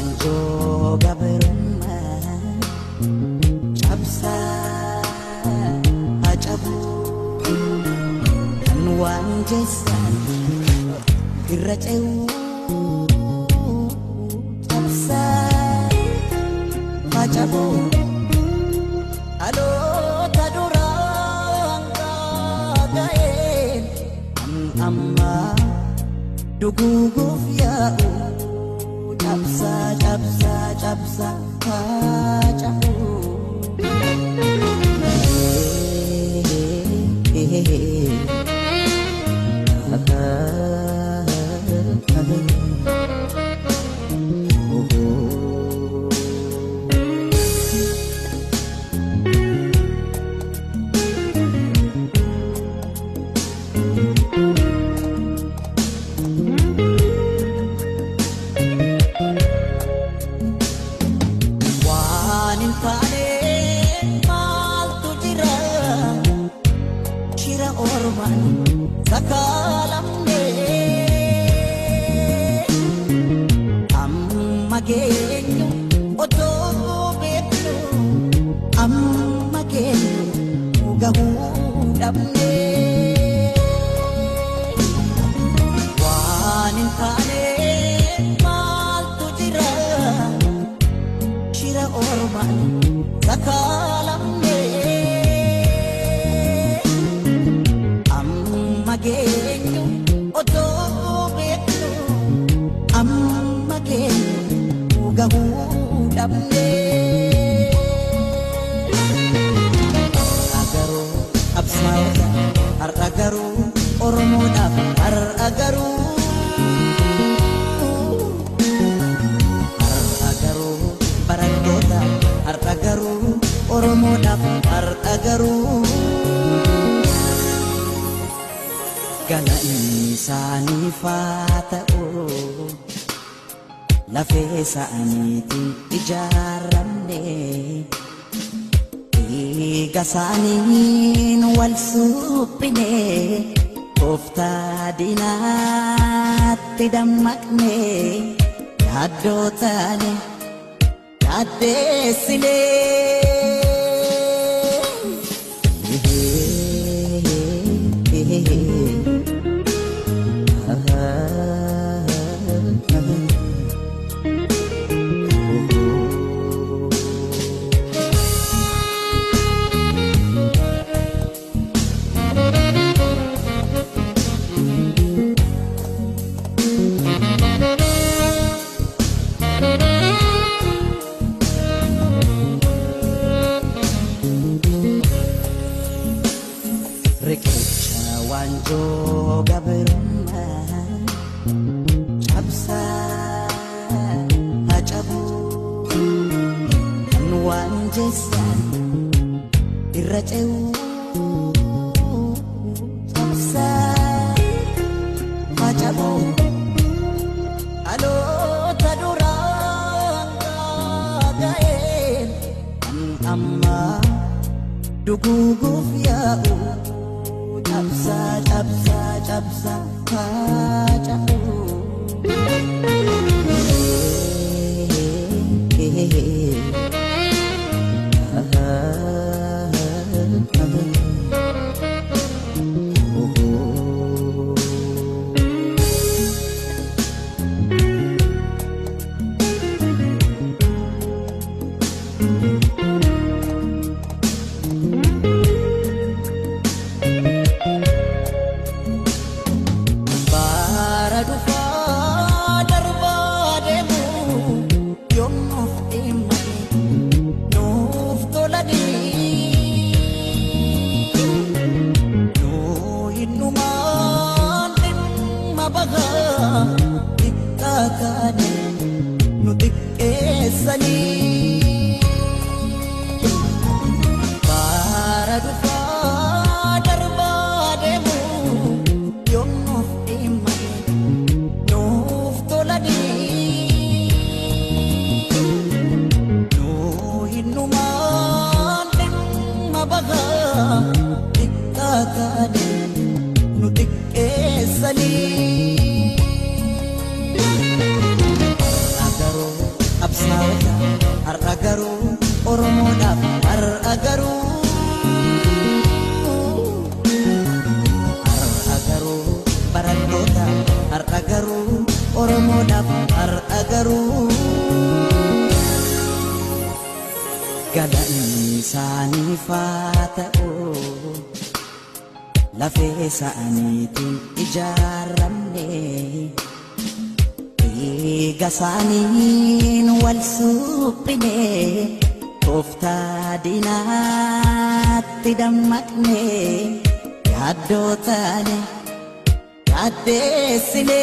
Waanjoo gabrummaa cabsaa haa cabu kan waan jeessan irra ce'uu cabsaa haa cabu dhaloota duraan ga'een kan ammaa duguuguuf yaa'u. Cabsaa cabsaa cabsaa haa cabu. Waan hin taane maaltu jira? Shira ormaan sakaalamne. Amma geenyu otoo beeknu, amma geenyu gahuu dhabne. Waan hin taane maaltu jira? Shira ormaan sakaalamne. Amma geenyu otoo beeknu, amma geenyu gahuu dhabne. Har'a garuu qabsaa'ota, har'a garuu Oromoodhaaf, har'a garuu. Har'a garuu barattoota, har'a garuu Oromoodhaaf, har'a garuu. Galanni isaaniif haa ta'u, lafee isaaniitiin ijaaramne. Dhiiga isaaniin wal suphine, tooftaa diinaatti dammaqne, yaaddoo taane yaaddeessine. Riqicha waanjoo gabrummaa cabsaa haa cabu kan waan jeessan irra ce'uu cabsaa haa cabu dhaloota duraan ga'een kan ammaa duguuguuf yaa'u. Cabsaa cabsaa cabsaa haa cabu. Bara dhufaa darbaa deemu yoom nuuf dhimmani nuuf tolanii. Nuu hinnumaan dhimma bahaa xiqqaa taane nu xiqqeessanii. Bara dhufaa darbaa deemu yoom nuuf dhimmani nuuf tolanii. Nuu hinnumaan dhimma bahaa xiqqaa taane nu xiqqeessanii. Har'a garuu Oromoodhaaf har'a garuu galanni isaaniif haa ta'u. Lafee isaaniitiin ijaaramne, dhiiga isaaniin wal suphine, tooftaa diinaatti dammaqne, yaaddoo taane yaaddeessine.